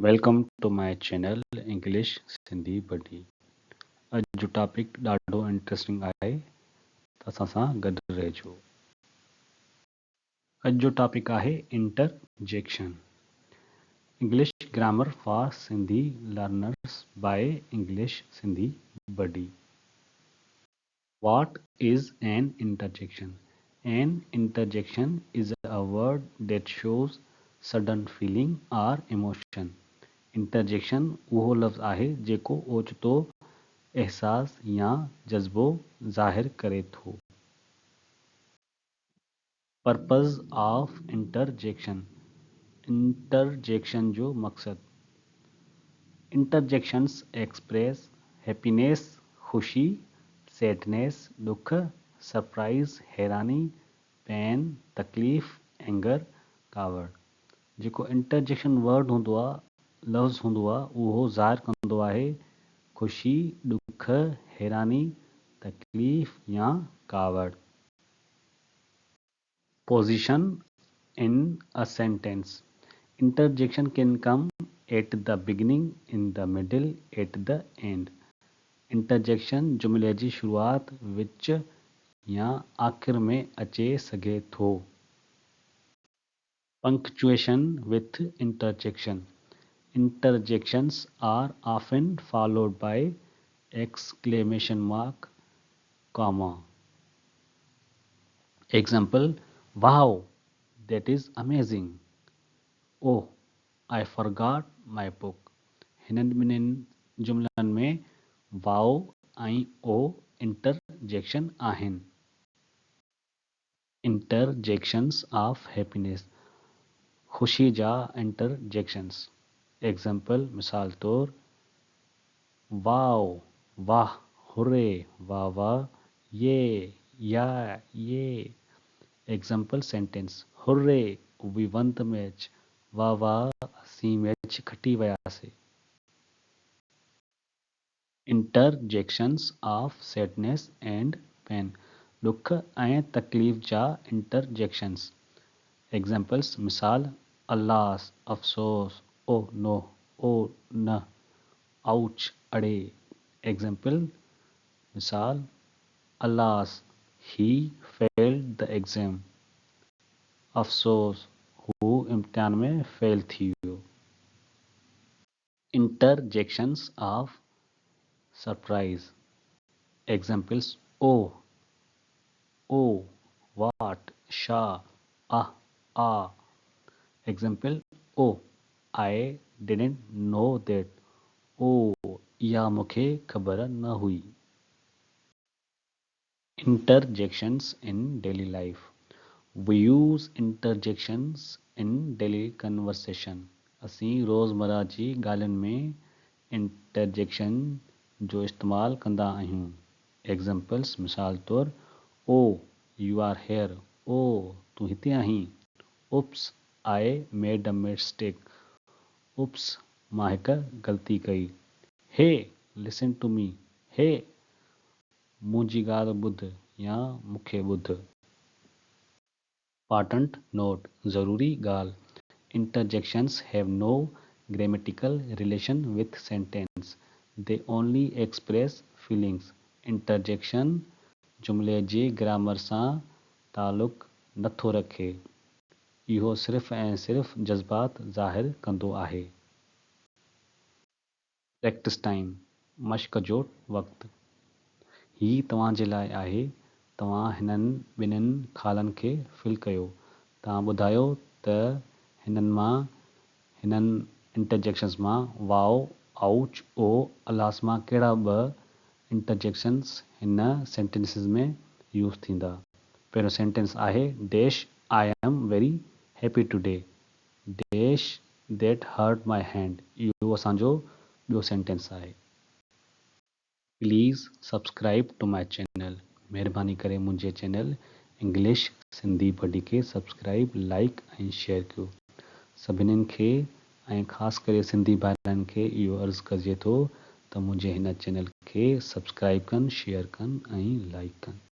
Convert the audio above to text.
Welcome to my channel English Sindhi buddy اڄ جو topic ڏاڍو انٽريسٽنگ آهي ته اسان سان گڏ رهجو. اڄ جو ٽاپڪ آهي interjection English grammar for Sindhi learners by English Sindhi buddy. What is an interjection? An interjection is a word that shows sudden feeling or emotion. Interjection اهو لفظ آهي جيڪو اوچتو احساس يا جذبو ظاهر ڪري ٿو. پرپز آف انٽرجيڪشن، انٽرجيڪشن جو مقصد. انٽرجيڪشنز ايڪسپريس هيپينيس، خوشي، سيڊنيس، ڏک، سرپرائز، حيراني، پين، تڪليف، اينگر، ڪاوڙ. جيڪو انٽرجيڪشن ورڊ هوندو آ، لفظ هوندو آ، اهو ظاهر ڪندو آهي خوشي، ڏک، حيراني، تڪليف يا ڪاوڙ. Position in a sentence interjection can come at the beginning in the middle at the end interjection جملي جي شروعات، وچ يا آخر ۾ اچي سگهي ٿو. Punctuation with interjection interjections are often followed by exclamation mark, comma. Example, wow, that is amazing! Oh, I forgot my book. هنن ٻنهين جملن ۾ وائو ۽ او انٽرجيڪشن آهن. انٽرجيڪشنز آف هيپينيس، خوشيء جا انٽرجيڪشنز. ايگزامپل، مثال طور، واء، واهه، هري، واهه واهه، يي، يا، يي. Example sentence, hurray, we won the match, واهه واهه، اسين ميچ کٽي وياسي. انٽرجيڪشنز آف سيڊنيس اينڊ پين، ڏک ۽ تڪليف جا انٽرجيڪشنز. ايگزامپلز، مثال، الاس، افسوس، او نو، او نه، آئوچ، اڙي. ايگزامپل، مثال، alas, he failed the exam, افسوس، هو امتحان ۾ فيل ٿي ويو. Interjections of surprise, examples, oh, oh, what, شا، ah, ah. Example, oh, I didn't know that, oh, اها مون کي خبر نه هئي. Interjections in daily life, we use interjections in daily conversation, اسين روزمره جي ڳالهين ۾ انٽرجيڪشن جو استعمال ڪندا آهيون. ايگزامپلز، مثال طور، او، يو آر هيئر، او، تون هتي آهين، oops, I made a mistake, oops, مان هڪ غلطي ڪئي، hey, listen to me, hey, منهنجي ڳالهه ٻڌ يا مون کي ٻڌ. امپارٽنٽ نوٽ، ضروري ڳالهه، interjections have no grammatical relation with sentence, they only express feelings, interjection جملي جي گرامر سان تعلق نٿو رکي، اهو صرف ۽ صرف جذبات ظاهر ڪندو آهي. پريڪٽس ٽائيم، مشق جو وقت، هي توهان جي لاء آهي، توهان هنن ٻنهين خالن کي فل ڪيو. توهان ٻڌايو ته هنن مان هنن انٽرجيڪشنز مان واء، آئوچ، او، الاس مان ڪهڙا ٻه انٽرجيڪشنز هن سينٽينسز ۾ يوز ٿيندا. پهريون سينٽينس آهي dash I am very happy today dash that hurt my hand اهو اسان جو ٻيو سينٽينس آهي. Please subscribe to my channel مهرباني ڪري منهنجي چينل انگلش سنڌي بڊي کي سبسڪرائيب لائيڪ ۽ شيئر ڪيو سڀنين کي ۽ خاص ڪري سنڌي ڀائرن کي اهو عرض ڪجي ٿو ته منهنجي هن چينل کي سبسڪرائيب ڪن شيئر ڪن ۽ لائيڪ ڪن.